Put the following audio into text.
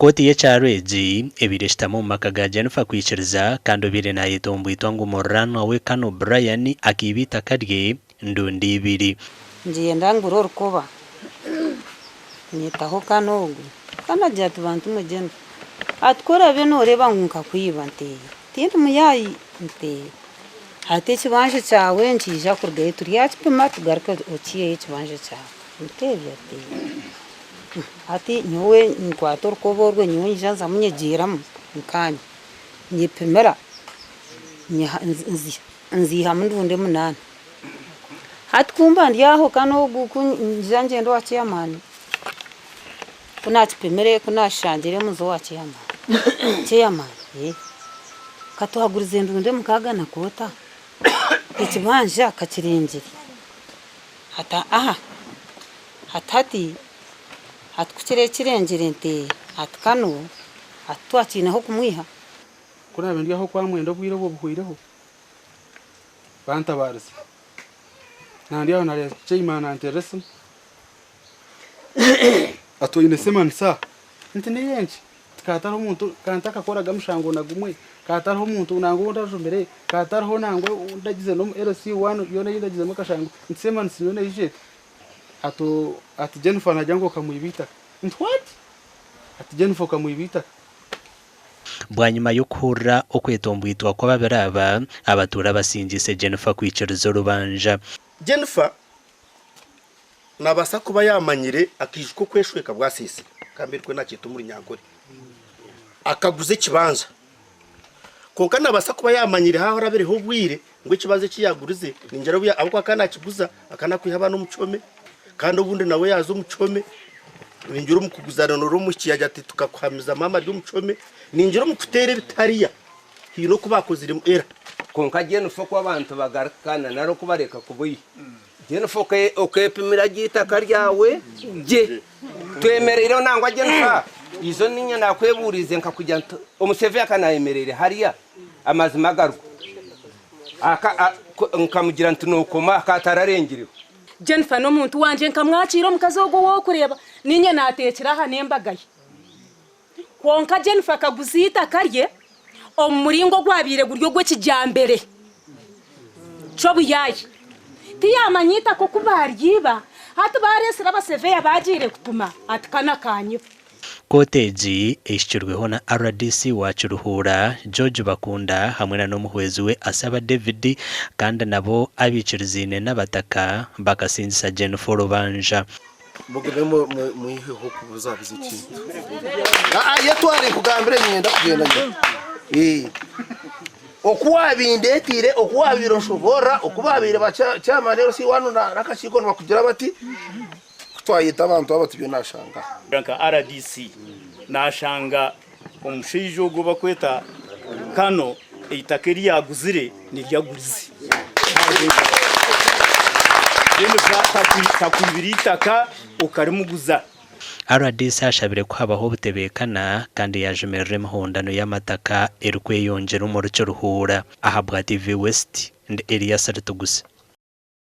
Kooti y'ekyaro egi ebaire eshutami omu maka ga Jennifer kwikiriza kandi obaire nayetomboitwa ngu muriraanwa we Kano Brian akaiba eitaka rye ndundi ibiri. Ngyenda ngura orukoba, nyetaho Kano ogu. Kano agira ati bantu mwe Jennifer, ati ku oraabe nooreeba ngu nkakwiba nti tindi muyaayi nti hati ekibanja kyawe nikiija kurugayo turyakipima tugaruke okiiheyo ekibanja kyawe. Nti ebyo ati. Hati nyowe nkwata orukoba orwo nyowe nyija nzamu nyegyeramu nkaanye, nyepimira nziihamu ndundi emunaana. Hati ku mba ndi aho kandi ogu ku nyija ngyenda owa chairman, ku naakipimire ku naakishangiremu nza owa chairman, chairman ka twagurize endundi emukaaga na kwota, ekibanja kakirengire. Hati aha. Hati hati, hati ku kiri ekirengire nti hati kanu hati twakiine ah'okumwiha. Ku naabaire ndi aho okwamwenda obwire obwo buhweireho, bantabaariza. Naaba ndi aho naareeba chairman nanteerera esimu, ati oine semanisa? Nti n'ey'enki? Nti ka hatariho omuntu, ka ntakakoraga mushango na gumwe, ka hatariho omuntu nangwa ou ndajumire, ka hatariho nangwa ou ndagize n'omu LC one yoona ei ndagizemu akashango, nti semanisa yoona eije eta? Ati ati Jennifer nagira ngu okamwiba eitaka. Nti what? Ati Jennifer okamwiba eitaka. Bwanyima y'okuhurira okwetombwitwa kw'ababiri aba, abatuura basingiise Jennifer kwikiriza orubanja. Jennifer nabaasa kuba yamanyire akaijuka okweshweka bwasesire kandi nikwo nakyeta omu runyankore akaguza ekibanja kwonka nabaasa kuba yamanyire haaba harabireho obwire ngu ekibanja eki yagurize ningira obu ahabw'okuba akaba nakiguza akaba nakwiha abaana omu kihome kandi obundi nawe yaaza omu kihome ningira omu kuguza noora omwishiki yaagira ati tukakuhamiza maama ari omu kihome ningira omu kuteera ebitariya haine oku baakoziremu era. Kwonka Jennifer oku abantu bagarukana nari oku bareka kubuiha. Jennifer okeepimira gye eitaka ryawe gye. Twemereireho nangwa Jennifer izo niinye naakwebuuriize nkakugira nti omusevi aka naayemereire hariya amazima agaruga aka nkamugira nti nookoma aka atararengireho. Jennifer n'omuntu wangye nkamwakiira omukazi ogwo ou orikureeba niinye naateekire aha n'embaga ye. Kwonka Jennifer akaguza eitaka rye omu muringo ogwabaire guri ogw'ekijyambere ky'obuyaayi. Tiyaamanya eitaka oku baaryiba, hati baareetsire abaseveya baagiire kupima ati kana kaanyiba. Kooti egi ehikirweho na rdc wa Kiruhura, George Bakunda hamwe na n'omuhwezi we Asaba David kandi nabo abaikirizaine n'abataka bakasingisa Jennifer orubanja. Mugume mwiheho okubuzabuza ekintu. Aa yetware nkugambire niinyenda kugyenda nyowe. Ee. Oku waabindeeteire, oku waabaire oshoboorora, oku baabaire ba chairman LC one n'akakiiko nibakugira bati, ku twayeta abantu aba tibyo naashanga aha. Nka rdc nashanga omushaija ogu ou barikweta Kano eitaka eri yaguzire niryo agurize. Takwibire eitaka okarimuguza. Rdc ashabire ku habaho obutebeekana kandi yaajumirira emihondano y'amataka erikweyongyera omuri Kiruhura. Ahabwa TV West, ndi Elias Rutuguse.